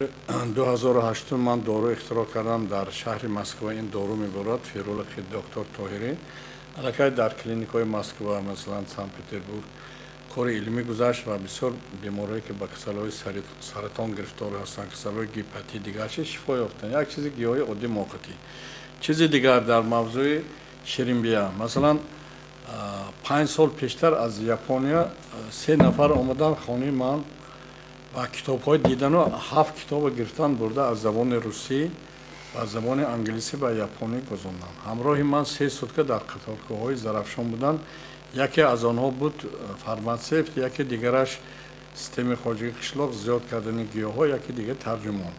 2008 ман дору ихтироъ кардам дар шаҳри Москва. Ин дору меборад ферулаки доктор Тоҳирӣ. Аллакай дар клиникаҳои Москва, масалан, Санкт Петербург кори илмӣ гузашт ва бисёр беморое ки ба касалиҳои саратон гирифтор ҳастанд, касалиҳои гепатит, дигар чиз шифо ёфтанд. Як чизи гиёҳи оддӣ моқитӣ. Чизи дигар дар мавзӯи ширинбия. Масалан, 5 сол пештар аз Япония се нафар омаданд хонаи ман ва китобҳои дидану ҳафт китобо гирифтан бурда, аз забони русӣ ба забони англисӣ ба японӣ гузонданд. Ҳамроҳи ман 3 сутка дар қаторкӯҳҳои Зарафшон буданд. Яке аз онҳо буд фарматсевт, яке дигараш системаи хоҷагии қишлоқ, зиёд кардани гиёҳҳо, яке дигар тарҷумон.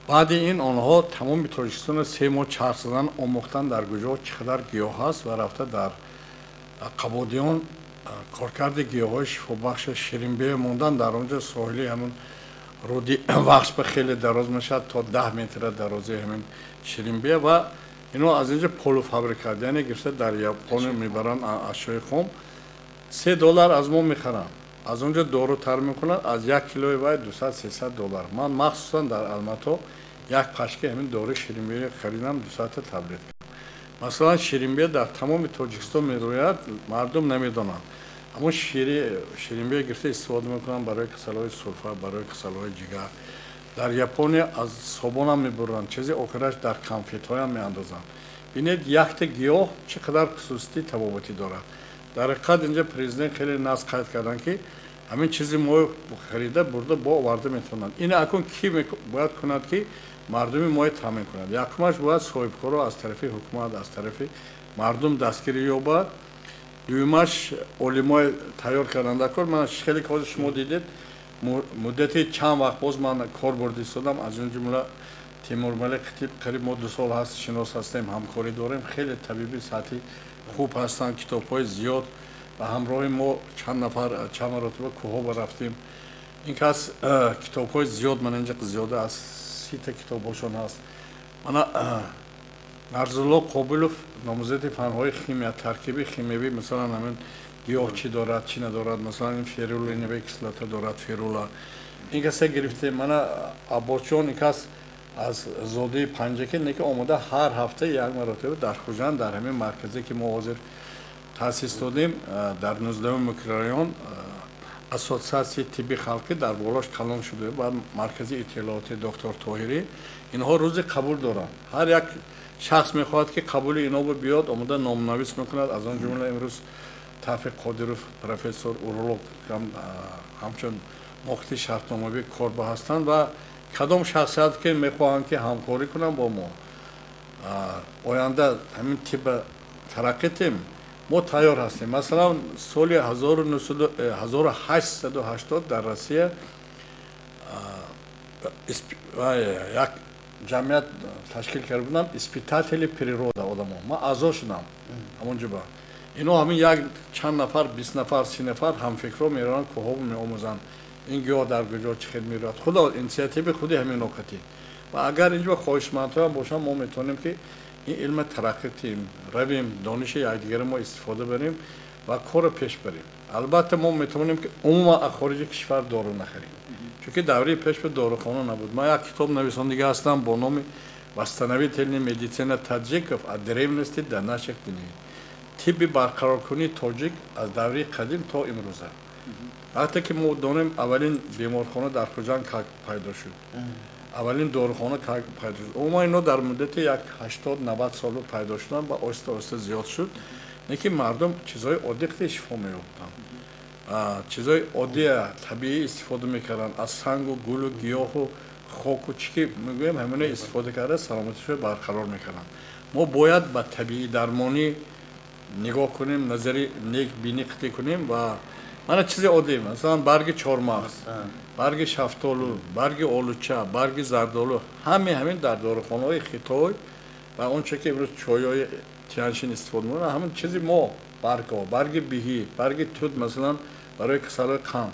Баъди ин онҳо тамоми Тоҷикистонро 3 моҳ чарх задан, омӯхтан, дар куҷо чӣ қадар гиёҳ ҳаст, ва рафта дар Қабодиён коркарди гиёҳҳои шифобахши ширинбея мондан. Дар он ҷо соҳили ҳамун руди Вахш ба хеле дароз мешавад, то 10 метра дарозии ҳамин ширинбея. Ва ино аз инҷо полуфабрикат, яъне гирифта дар Япония мебаранд ашёи хом, 3 доллар аз мо мехаранд, аз он ҷо дору тар мекунанд, аз 1 килои вай 200-300 доллар. Ман махсусан дар Алмато як пачка ҳамин дори ширинбея харидам, 200-та таблетка. Масалан, ширинбея дар тамоми Тоҷикистон мерӯяд, мардум намедонанд. Ҳамон ширинбея гирифта истифода мекунанд барои касалиҳои сулфа, барои касалиҳои ҷигар. Дар Япония аз собонам мебуранд, чизи охираш дар конфетҳоям меандозанд. Бинед, якта гиёҳ чӣ қадар хусусияти табобатӣ дорад. Дар ҳақиқат, инҷа президент хеле нағз қайд карданд, ки ҳамин чизи мо харида бурда бо оварда метавонанд. Ин акун кӣ бояд кунад, ки мардуми моя таъмин кунад? Якумаш, бояд соҳибкоро аз тарафи ҳукумат, аз тарафи мардум дастгирӣ ёбад. Дуюмаш, олимои тайёр карданда кор. Ман хеле ҳозир шумо дидед, муддати чанд вақт боз ман кор бурда истодам. Аз он ҷумла Темурмалик Хатиб, қариб мо 2 сол ҳаст шинос ҳастем, ҳамкорӣ дорем. Хеле табиби сатҳи хуб ҳастанд, китобҳои зиёд ва ҳамроҳи мо чанд нафар чанд маротиба кӯҳҳо рафтем. Ин кас китобҳои зиёд, ман инҷа зиёда аз 30-та китобҳошон ҳаст. Мана Нарзулло Қобилов, номзади фанҳои химия, таркиби химиявӣ, масалан, ҳамин гиёҳ чӣ дорад, чӣ надорад, масалан, ин ферулиновая кислота дорад, ферула. Ин каса гирифтем. Мана Аббосҷон, ин кас аз зодаи Панҷакент не, ки омода ҳар ҳафта як маротиба дар Хуҷанд, дар ҳамин марказе ки мо ҳозир таъсис додем дар 19-уми микрорайон, Ассотсиатсияи тибби халқӣ дар болош калон шуда ва маркази иттилооти доктор Тоҳирӣ. Инҳо рӯзи қабул доранд. Ҳар як шахс мехоҳад, ки қабули ино биёд, омода номнавис мекунад. Аз он ҷумла имрӯз Тавфиқ Қодиров, профессор, уролог, ҳамчун моқити шартномавӣ корба ҳастанд. Ва кадом шахсият ки мехоҳанд, ки ҳамкорӣ кунанд бо мо, оянда ҳамин тибба тараққӣ тем, мо тайёр ҳастем. Масалан, соли 1880 дар Россия як ҷамъият ташкил карда буданд, испытатели природа одамо. Ман аъзо шудам ҳамон ҷоба. Ино ҳамин як чанд нафар, 20 нафар, 30 нафар ҳамфикрҳо мераванд кӯҳҳо, меомӯзанд, ин гиёҳ дар куҷо чӣ хел меравад. Худо инициативаи худи ҳамин нокатӣ. Ва агар инҷо хоҳишмандҳоям бошанд, мо метавонем, ки ин илма тараққӣ тиҳем, равем, дониши якдигаро мо истифода барем ва корро пеш барем. Албатта, мо метавонем, ки умуман аз хориҷи кишвар дору нахарем, чунки давраи пеш ба дорухона набуд. Ман як китоб нависондига ҳастам бо номи «Восстановительная медицина таджиков от древности до наших дней», тибби барқароркунии тоҷик аз давраи қадим то имрӯза. Вақте ки мо донем, аввалин беморхона дар Хуҷанд как пайдо шуд, аввалин дорухона как пайдо шуд, умуман ино дар муддати як 80-90 сол пайдо шуданд ва оҳиста оҳиста зиёд шуд. Не ки мардум чизҳои оддӣ қити шифо меёфтанд, чизҳои оддия табиӣ истифода мекарданд, аз сангу гулу гиёҳу хоку чӣ ки мегӯем, ҳамино истифода карда, саломатишро барқарор мекарданд. Мо бояд ба табиӣ дармонӣ нигоҳ кунем, назари нек бинӣ қитӣ кунем. Ва мана чизи оддӣ, масалан, барги чормағз, барги шафтолу, барги олуча, барги зардолу, ҳаме ҳамин дар дорухонаҳои Хитой ва он че ки имрӯз чойҳои Тяншин истифода мекунанд, ҳамин чизи мо баргҳо, барги биҳӣ, барги тут, масалан, барои касалиҳои қанд,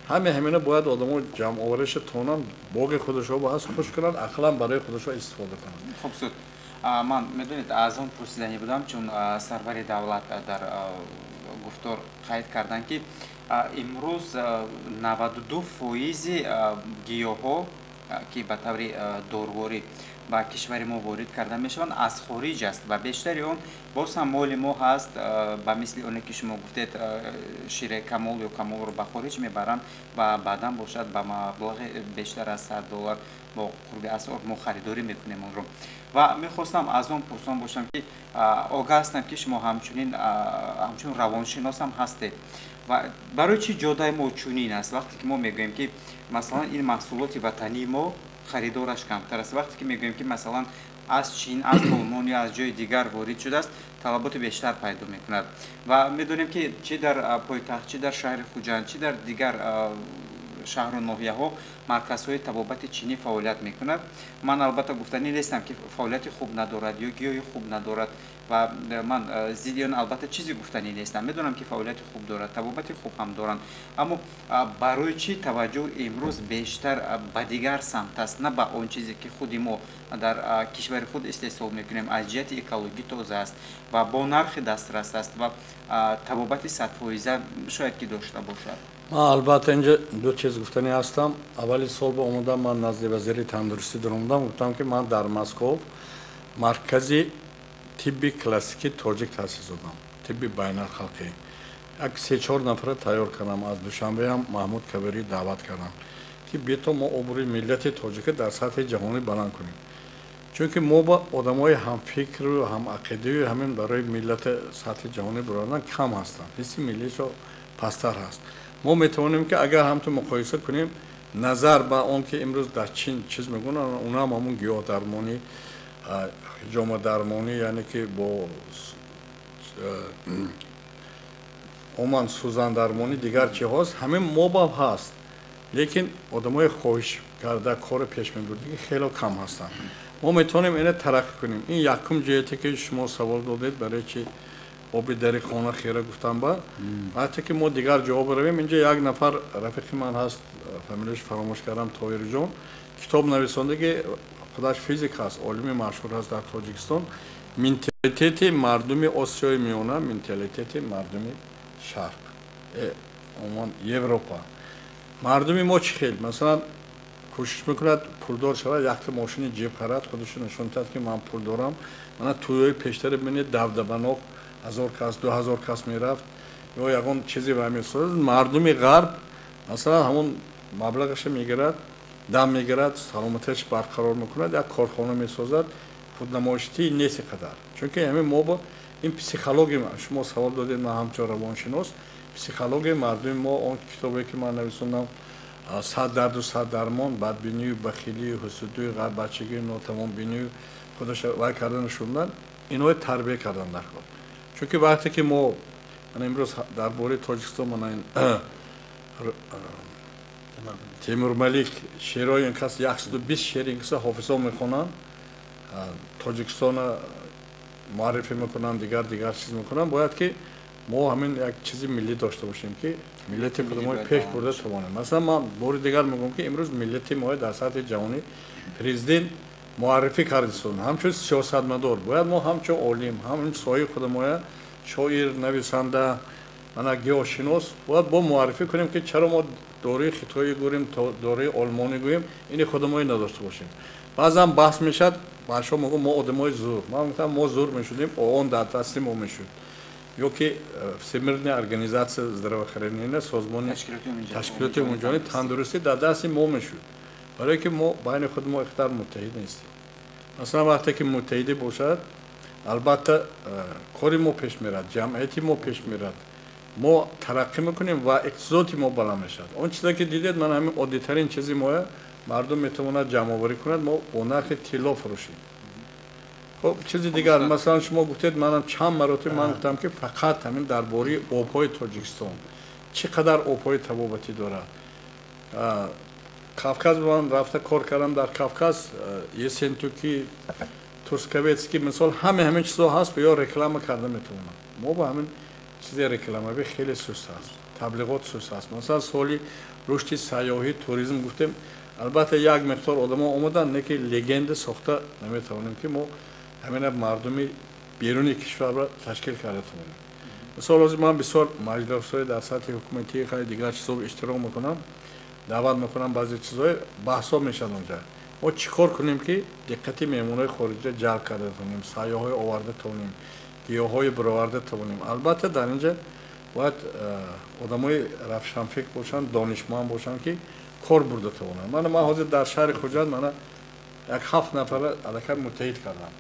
ҳаме ҳамина бояд одамо ҷамъовариша тонанд, боғи худашо ҳаст, хуш кунанд, ақлан барои худашо истифода кунанд. Хуб, суд ман медонед, аз он пурсиданӣ будам, чун сарвари давлат дар гуфтор қайд карданд, ки имрӯз 92 фоизи гиёҳҳо ки ба таври дорворӣ ба кишвари мо ворид карда мешаванд, аз хориҷ аст ва бештари он боз ҳам моли мо ҳаст, ба мисли оне ки шумо гуфтед, шираи камол ё камолро ба хориҷ мебаранд ва баъдан бошад ба маблағи бештар аз $100 бо қурби асъор мо харидорӣ мекунем онро. Ва мехостам аз он пурсон бошам, ки огаҳ ҳастам, ки шумо ҳамчунин ҳамчун равоншинос ҳам ҳастед, ва барои чӣ ҷодаи мо чунин аст, вақте ки мо мегӯем, ки масалан ин маҳсулоти ватании мо харидораш камтар аст, вақте ки мегӯем, ки масалан аз Чин, аз Олмон ё аз ҷои дигар ворид шудааст, талаботи бештар пайдо мекунад? Ва медонем, ки чӣ дар пойтахт, чӣ дар шаҳри Хуҷанд, чӣ дар дигар шаҳру ноҳияҳо марказҳои табобати чинӣ фаъолият мекунад. Ман албатта гуфтанӣ нестам, ки фаъолияти хуб надорад ё гиёҳи хуб надорад, ва ман зидди он албатта чизе гуфтанӣ нестам. Медонам, ки фаъолияти хуб дорад, табобати хуб ҳам доранд, аммо барои чӣ таваҷҷӯҳ имрӯз бештар ба дигар самт аст, на ба он чизе, ки худи мо дар кишвари худ истеҳсол мекунем, аз ҷиҳати экологӣ тоза аст ва бо нархи дастрас аст ва табобати 100% шояд ки дошта бошад? Ман албатта инҷа ду чиз гуфтанӣ ҳастам. Аввали сол ба омадам, ман назди вазири тандурустӣ даромадам, гуфтам, ки ман дар Москов маркази тибби классикии тоҷик таъсис додам, тибби байналхалқӣ. Як се-чор нафара тайёр кардам, аз Душанбеам Маҳмуд Кабирӣ даъват кардам, ки бето мо обрӯи миллати тоҷика дар сатҳи ҷаҳонӣ баланд кунем, чунки мо ба одамои ҳамфикру ҳамақидаю ҳамин барои миллати сатҳи ҷаҳонӣ бурардан кам ҳастанд, ҳисси миллиашо пасттар ҳаст. Мо метавонем, ки агар ҳамту муқоиса кунем, назар ба он ки имрӯз дар Чин чиз мегӯянд, онам ҳамун гиёҳдармонӣ, ҳиҷомадармонӣ, яъне ки бо умуман сӯзандармонӣ, дигар чиҳост, ҳамин мобам ҳаст, лекин одамои хоҳиш карда кори пеш мебурдагӣ хело кам ҳастанд. Мо метавонем ина тараққӣ кунем. Ин якум ҷиҳате, ки шумо савол додед, барои чи оби дари хона хира гуфтам. Ба вақте ки мо дигар ҷо биравем, инҷа як нафар рафиқи ман ҳаст, фамилияш фаромӯш кардам, Тоҳирҷон, китоб нависонда, ки худаш физик ҳаст, олими машҳур ҳаст дар Тоҷикистон, «Менталитети мардуми Осиёи Миёна, менталитети мардуми Шарқ, умуман Европа». Мардуми мо чӣ хел? Масалан, кӯшиш мекунад пулдор шавад, якта мошини ҷип харад, худашо нишон диҳад, ки ман пул дорам. Мана тӯёи пештара бинед, давдабанок, 1000 кас, 2000 кас мерафт ё ягон чизе ва месозад. Мардуми ғарб масалан ҳамон маблағаша мегирад, дам мегирад, саломатиаш барқарор мекунад, як корхона месозад, худнамоишти нест қадар. Чунки ҳамин мо бо ин психология, шумо савол додед, ман ҳамчун равоншинос, психологияи мардуми мо, он китобе ки ман нависондам, «Сад дарду сад дармон», бадбинию бахилию ҳусудию бачагию нотамомбинию худаша вай карда нишондан, инҳои тарбия кардан дар кор. Чунки вақте ки мо мана имрӯз дар бораи Тоҷикистон, мана ин Темурмалик, шеърои ин кас, 120 шеъри ин каса ҳофизо мехонанд, Тоҷикистона муаррифӣ мекунанд, дигар дигар чиз мекунанд. Бояд ки мо ҳамин як чизи миллӣ дошта бошем, ки миллати худмо пеш бурда тавонем. Масалан, ман бори дигар мегӯям, ки имрӯз миллати мо дар сатҳи ҷаҳонӣ президент муаррифӣ кардисон ҳамчун сиёсатмадор. Бояд мо ҳамчун олим, ҳамчун соҳиби худмоя, шоир, нависанда, мана гиёҳшинос, бояд бо муаррифӣ кунем, ки чаро мо дорои хитоӣ гӯрем, дорои олмонӣ гӯем, ини худмоӣ надошта бошем. Баъзан баҳс мешавад, бачаҳо мегӯянд, мо одамои зур. Ман гуфтам, мо зур мешудем, ООН дар дасти мо мешуд ё ки Всемирная организация здравоохранения, созмони ташкилоти умумиҷаҳонии тандурустӣ дар дасти мо мешуд, барое ки мо байни худ мо иқтар муттаҳид нестем. Масалан, вақте ки муттаҳидӣ бошад, албатта кори мо пеш мерад, ҷамъияти мо пеш мерад, мо тараққӣ мекунем ва иқтисодоти мо баланд мешавад. Он чизе ки дидед, ман ҳамин оддитарин чизи моя, мардум метавонад ҷамъоварӣ кунад, мо бо нархи тилло фурӯшем. Хуб, чизи дигар, масалан, шумо гуфтед, манам чанд маротиб ман гуфтам, ки фақат ҳамин дар бораи обҳои Тоҷикистон, чӣ қадар обҳои табобатӣ дорад. Кавказ ман рафта кор кардам, дар Кавказ Есентуки, Трускавецкий, мисол, ҳаме ҳамин чизҳо ҳаст ё реклама карда метавонам. Мо ба ҳамин чизи рекламавӣ хеле суст аст, таблиғот суст аст. Масалан, соли рушди сайёҳӣ, туризм гуфтем, албатта як миқдор одамо омаданд, не ки легенда сохта наметавонем, ки мо ҳамина мардуми беруни кишварро ташкил карда тавонем. Мисол, ҳозир ман бисёр маҷлисҳои дар сатҳи ҳукуматӣ, хай дигар чизҳо иштирок мекунам. даъват мекунам, баъзе чизҳои баҳсҳо мешавад онҷа. Мо чӣ кор кунем, ки диққати меҳмонҳои хориҷа ҷалб карда тавонем, сайёҳҳои оварда тавонем, гиёҳҳои бароварда тавонем. Албатта, дар инҷа бояд одамои равшанфикр бошанд, донишманд бошанд, ки кор бурда тавонанд. Мана ман ҳозир дар шаҳри Хуҷанд мана як ҳафт нафара аллакай муттаҳид кардам.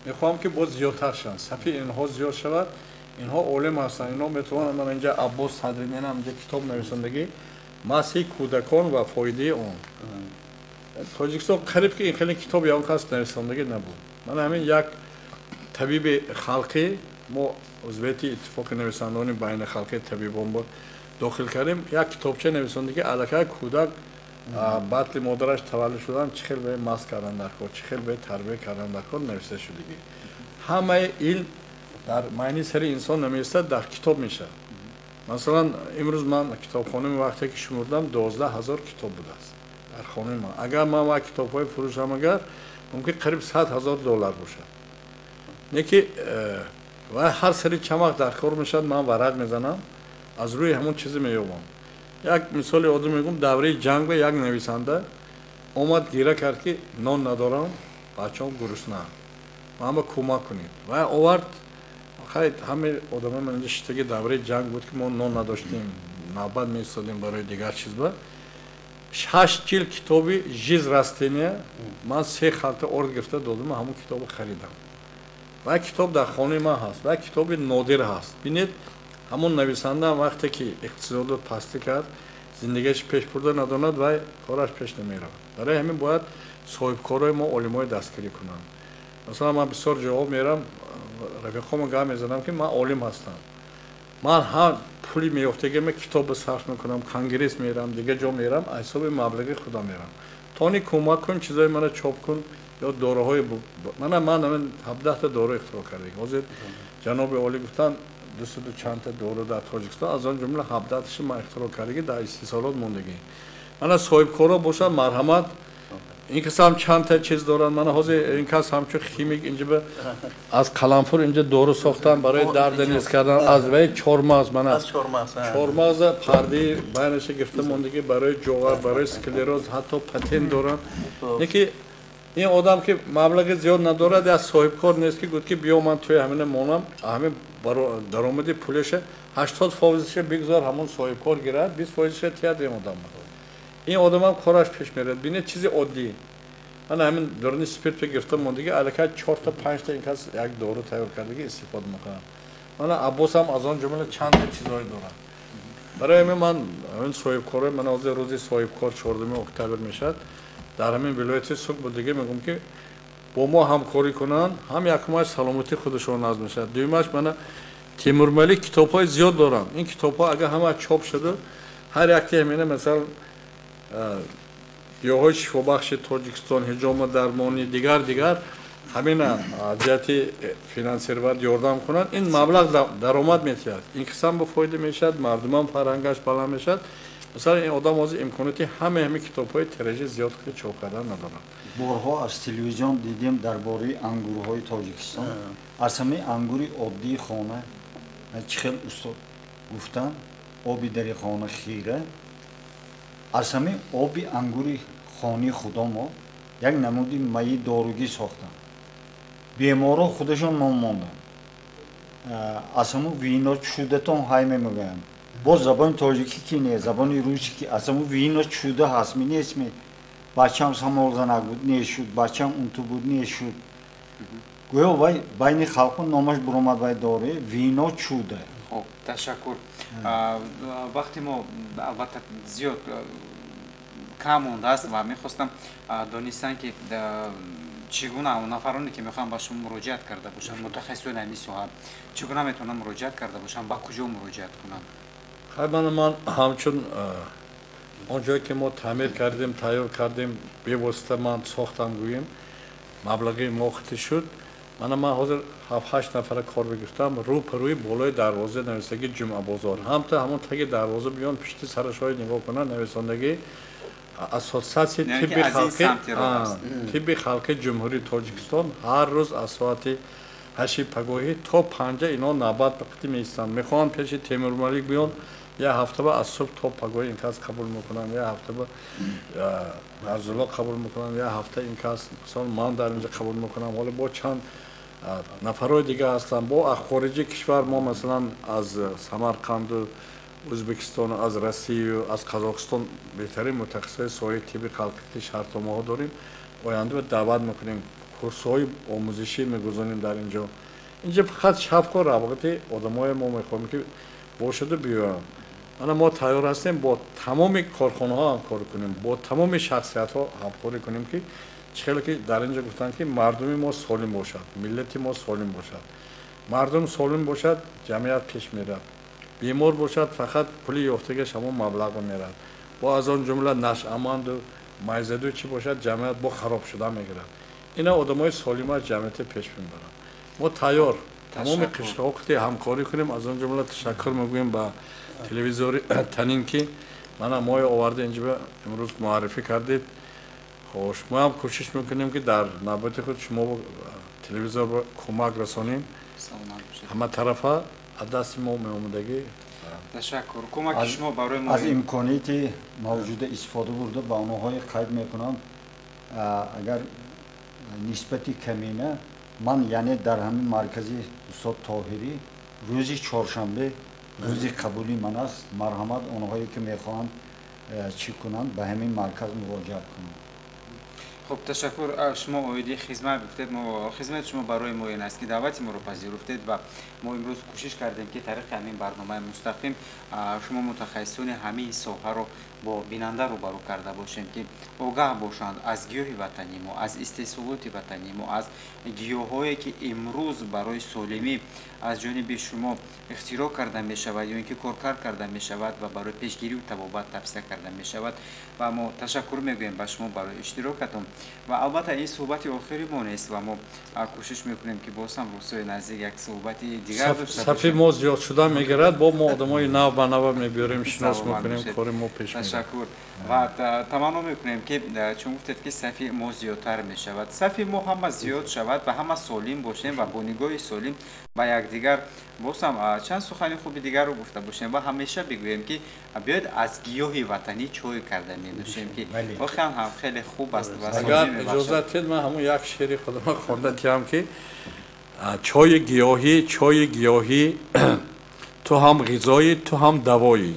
Мехоҳам, ки боз зиёдтар шаванд, сафи инҳо зиёд шавад. Инҳо олим ҳастанд, инҳо метавонанд. Мана инҷа Аббос Садриддинам инҷа китоб нависандагӣ, «Маси кӯдакон ва фоидаи он». Тоҷикистон қариб ки ин хеле китоб ягон кас нависандагӣ набуд. Мана ҳамин як табиби халқӣ, мо узвияти Иттифоқи нависандагони байнихалқии табибон буд, дохил кардем, як китобча нависондагӣ, аллакай кӯдак батли модараш таваллуд шудан, чӣ хел бе мас кардан дар кор, чӣ хел бе тарбия кардан дар кор нависта шудагӣ. Ҳамаи илм дар майни сари инсон намеистад, дар китоб мешавад. Масалан, имрӯз ман китобхонаи вақте ки шумурдам, 12 000 китоб будааст дар хонаи ман. Агар ман ва китобҳои фурӯшам, агар мумкин қариб 100 000 доллар бошад. Не ки ва ҳар сари чанд вақт дар кор мешавад, ман варақ мезанам, аз рӯи ҳамон чизе меёбам. Як мисоли оддӣ мегӯм: давраи ҷанг ба як нависанда омад, гира кард, ки нон надорам, бачаам гуруснаам, ман ба кӯмак кунед. Ва овард. Хай, ҳамаи одамои ман инҷа шиштаги, давраи ҷанг буд, ки мо нон надоштем, навбат меистодем барои дигар чиз. Ба шаш ҷилд китоби «Жизнь растения» ман се халта орд гирифта додам, ҳамон китобро харидам. Ва китоб дар хонаи ман ҳаст ва китоби нодир ҳаст. Бинед, ҳамон нависанда вақте ки иқтисодот пастӣ кард, зиндагиаш пеш бурда надонад, вай кораш пеш намеравад. Барои ҳамин бояд соҳибкорои мо олимои дастгирӣ кунанд. Масалан, ман бисёр ҷавоб мерам, рафиқомо гап мезанам, ки ман олим ҳастам, ман ҳар пули меёфтагима китоба сарф мекунам, конгресс мерам, дигар ҷо мерам, аз ҳисоби маблағи худам мерам. Тони кӯмак кун, чизои мана чоп кун ё дораҳои мана. Ман ҳамин 17-та дору ихтироъ кардем. Ҳозир ҷаноби олӣ гуфтанд, дусаду чандта дору дар Тоҷикистон, аз он ҷумла 17-таша ман ихтироъ кардагӣ, дар истеҳсолот мондагӣ. Мана соҳибкоро бошад, марҳамат. Ин кас ҳам чандта чиз доранд. Мана ҳозир ин кас ҳамчун химик инҷа аз қаламфур инҷа дору сохтан барои дарда низ кардан, аз вай чормағз, мана чормағза пардаи байнаша гирифта мондагӣ, барои ҷоғар, барои склероз, ҳатто патент доранд. Не ки ин одам ки маблағи зиёд надорад, як соҳибкор нест, ки гуфт, ки биё, ман туи ҳамина монам, ҳамин даромади пулеша 80 фоизаша бигзор ҳамон соҳибкор гирад, 20 фоизаша тиҳад ин одам. Ин одамам кораш пеш мерад. Бинед, чизи оддӣ, мана ҳамин дорони спиртро гирифта мондагӣ, аллакай чорта панҷта ин кас як дору тайёр кардагӣ, истифода мекунад. Мана Аббосам аз он ҷумла чандта чизҳое дорад. Барои ҳамин ман ҳамин соҳибкорҳои ман, ҳозир рӯзи соҳибкор 4 октябр мешавад, дар ҳамин вилояти Суғд будагӣ, мегӯм, ки бо мо ҳамкорӣ кунанд. Ҳам якумаш саломатии худашон назм мешавад, дуюмаш, мана Темурмалик китобҳои зиёд доранд. Ин китобҳо агар ҳама чоп шуда, ҳар якти ҳамина, масалан, гиёҳҳои шифобахши Тоҷикистон, ҳиҷома дармонӣ, дигар дигар, ҳамина ҷиҳати финансировать ёрдам кунанд, ин маблағ даромад метиҳад, ин кисам ба фоида мешавад, мардумам фарҳангаш баланд мешавад. Масалан, ин одам ҳозир имконоти ҳамаи ҳамин китобҳои тиражи зиёд чоп кардан надорад. Борҳо аз телевизион дидем дар бораи ангурҳои Тоҷикистон. Аз ҳамаи ангури оддии хона, чӣ хел устод гуфтанд, оби дари хона хира, аз ҳамаи оби ангури хонаи худомо як намуди майи доругӣ сохтанд, беморҳо худашон ном монданд. Аз ҳамун вино чудатон ҳай мемегӯянд, боз забони тоҷикӣ ки не, забони русӣ ки аз ҳамун вино чудо ҳастми нестми. Бачам самолзанак буд, нешуд, бачам унту буд, нешуд. Гӯё вай байни халқу номаш буромад, вай доре вино чудо. Хуб, ташаккур. Вақти мо албатта зиёд кам мондааст ва мехостам донистан, ки чӣ гуна он нафароне, ки мехоҳанд ба шумо муроҷиат карда бошанд, мутахассисони ҳамин соҳа, чӣ гуна метавонанд муроҷиат карда бошанд, ба куҷо муроҷиат кунанд? Хай, ман ҳамчун он ҷое ки мо таъмир кардем, тайёр кардем, бевосита ман сохтам, гӯем, маблағи мо хити шуд. Мана ман ҳозир ҳафт ҳашт нафара кор бигирифтам. Рӯ ба рӯи болои дарвоза нависагӣ «Ҷумъабозор», ҳамта ҳамон таги дарвоза биён, пишти сарашҳои нигоҳ кунанд, нависондагӣ Ассотсиатсияи тибби халқи Ҷумҳурии Тоҷикистон. Ҳар рӯз аз соати 8-и пагоҳӣ то 5 ино навбат ба қити меистанд. Мехоҳанд пеши Темурмалик биён. Як ҳафта ба аз субҳ то пагоҳ ин кас қабул мекунам, як ҳафта ба Нарзулло қабул мекунам, як ҳафта ин кас, масалан, ман дар инҷа қабул мекунам. Ҳоло бо чанд нафарҳои дига ҳастанд, бо аз хориҷи кишвар мо, масалан, аз Самарқанду Ӯзбекистону аз Россияю аз Қазоқистон беҳтарин мутахассисои соҳаи тибби халқӣ шартномаҳо дорем. Оянда даъват мекунем, курсҳои омӯзишӣ мегузорем дар инҷо. Инҷа фақат шавқу рағбати одамои мо мехоҳем, ки бошаду биёянд. Ана мо тайёр ҳастем бо тамоми корхонаҳо ҳамкорӣ кунем, бо тамоми шахсиятҳо ҳамкорӣ кунем, ки чӣ хеле ки дар инҷо гуфтанд, ки мардуми мо солим бошад, миллати мо солим бошад. Мардум солим бошад, ҷамъият пеш меравад. Бемор бошад, фақат пули ёфтагиаш ҳамон маблағро меравад. Бо аз он ҷумла нашъаманду майзаду чӣ бошад, ҷамъият бо хароб шуда мегирад. Ина одамои солимаш ҷамъияте пеш мебаранд. Мо тайёр тамоми қишлоқи ҳамкорӣ кунем. Аз он ҷумла ташаккур мегӯем ба телевизори Танин, ки мана мои оварда инҷа имрӯз муаррифӣ кардед. Хош, мо ҳам кӯшиш мекунем, ки дар навбати худ шумо телевизор кӯмак расонем ҳама тарафа аз дасти мо меомадагӣ. Ташаккур, кӯмаки шумо барои мо аз имконияти мавҷуда истифода бурда ба онҳое қайд мекунам, агар нисбати камина ман, яъне дар ҳамин маркази устод Тоҳирӣ рӯзи чоршанбе рӯзи қабули ман аст. Марҳамат, онҳое ки мехоҳанд чӣ кунанд, ба ҳамин марказ муроҷиат кунанд. Хуб, ташаккур. Шумо оиди хизмат гуфтед. Мо хизмати шумо барои мо ин аст, ки даъвати моро пазируфтед ва мо имрӯз кӯшиш кардем, ки тариқи ҳамин барномаи мустақим шумо мутахассисони ҳамин соҳаро бо бинанда рӯбарӯ карда бошем, ки огаҳ бошанд аз гиёҳи ватании мо, аз истеҳсолоти ватании мо, аз гиёҳҳое, ки имрӯз барои солимӣ аз ҷониби шумо ихтироъ карда мешавад ё ин ки коркард карда мешавад ва барои пешгирию табобат тавсия карда мешавад. Ва мо ташаккур мегӯем ба шумо барои иштирокатон. Ва албатта ин суҳбати охири мо нест ва мо кӯшиш мекунем, ки боз ҳам рӯзҳои наздик як суҳбати дигар дошта. Сафи мо зиёд шуда мегирад, бо мо одамои нав ба нава мебиёрем, шинос мекунем, кори мо пеш. Ташаккур ва таманно мекунем, ки чун гуфтед, ки сафи мо зиёдтар мешавад, сафи мо ҳама зиёд шавад ва ҳама солим бошем ва бо нигоҳи солим ба якдигар боз ҳам чанд сухани хуби дигарро гуфта бошем ва ҳамеша бигӯем, ки биёед аз гиёҳи ватанӣ чой карда менӯшем, ки воқеан ҳам хеле хуб аст. Ва агар иҷозат диҳед, ман ҳамон як шеъри худама хонда диҳам, ки чойи гиёҳӣ, чойи гиёҳӣ, ту ҳам ғизоӣ, ту ҳам давоӣ,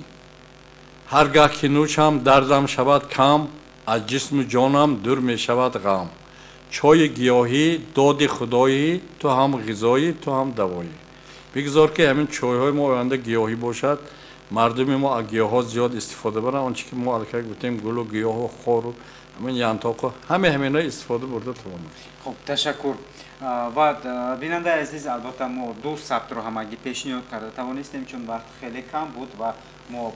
ҳар гаҳ ки нӯшам, дардам шавад кам, аз ҷисму ҷонам дур мешавад ғам. Чойи гиёҳӣ доди худоӣ, ту ҳам ғизоӣ, ту ҳам давоӣ. Бигзор, ки ҳамин чойҳои мо оянда гиёҳӣ бошад, мардуми мо аз гиёҳҳо зиёд истифода баранд. Он чи ки мо аллакай гуфтем, гулу гиёҳу хору ҳамин янтоқу ҳаме ҳаминҳо истифода бурда тавонанд. Хуб, ташаккур. Ва бинандаи азиз, албатта мо ду сабтро ҳамагӣ пешниҳод карда тавонистем, чун вақт хеле кам буд ва мо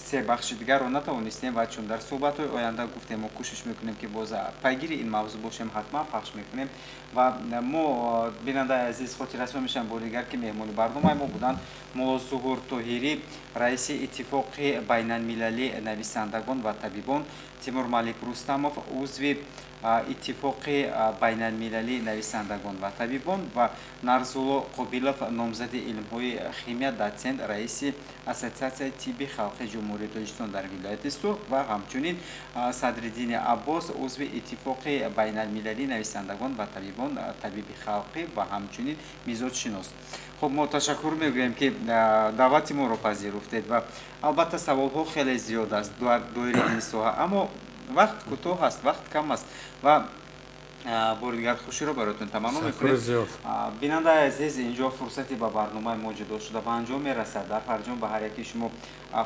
се бахши дигарро натавонистем. Ва чун дар суҳбатҳои оянда гуфтем, мо кӯшиш мекунем, ки боз пайгири ин мавзӯъ бошем, ҳатман пахш мекунем. Ва мо, бинандаи азиз, хотиррасон мешавем бори дигар, ки меҳмони барномаи мо буданд Муллозуҳур Тоҳирӣ, раиси Иттифоқи байналмилалии нависандагон ва табибон, Тимур Малик Рустамов, узви Иттифоқи байналмилалии нависандагон ва табибон, ва Нарзулло Қобилов, номзади илмҳои химия, дотсент, раиси Ассотсиатсияи тибби халқи Ҷумҳурии Тоҷикистон дар вилояти Суғд, ва ҳамчунин Садриддини Аббос, узви Иттифоқи байналмилалии нависандагон ва табибон, табиби халқӣ ва ҳамчунин мизоҷшинос. Хуб, мо ташаккур мегӯем, ки даъвати моро пазируфтед. Ва албатта саволҳо хеле зиёд аст дар доираи ин соҳа, аммо вақт кӯтоҳ аст, вақт кам аст. Ва бори дигар хуширо бароятон таманно мекунем. Бинандаи азиз, инҷо фурсати ба барномаи мо ҷудо шуда ба анҷом мерасад. Дар фарҷом ба ҳар яки шумо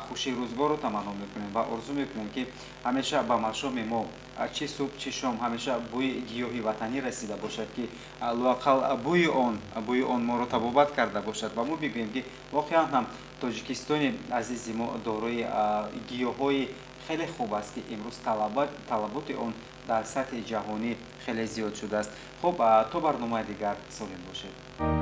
хушии рӯзгорро таманно мекунем ва орзу мекунем, ки ҳамеша ба машоми мо, чӣ субҳ, чӣ шом, ҳамеша бӯи гиёҳи ватанӣ расида бошад, ки лоақал бӯи он моро табобат карда бошад. Ва мо бигӯем, ки воқеан ҳам Тоҷикистони азизи мо дорои гиёҳҳои хеле хуб аст, ки имрӯз талаботи он дар сатҳи ҷаҳонӣ хеле зиёд шудааст. Хуб, то барномаи дигар солим бошед.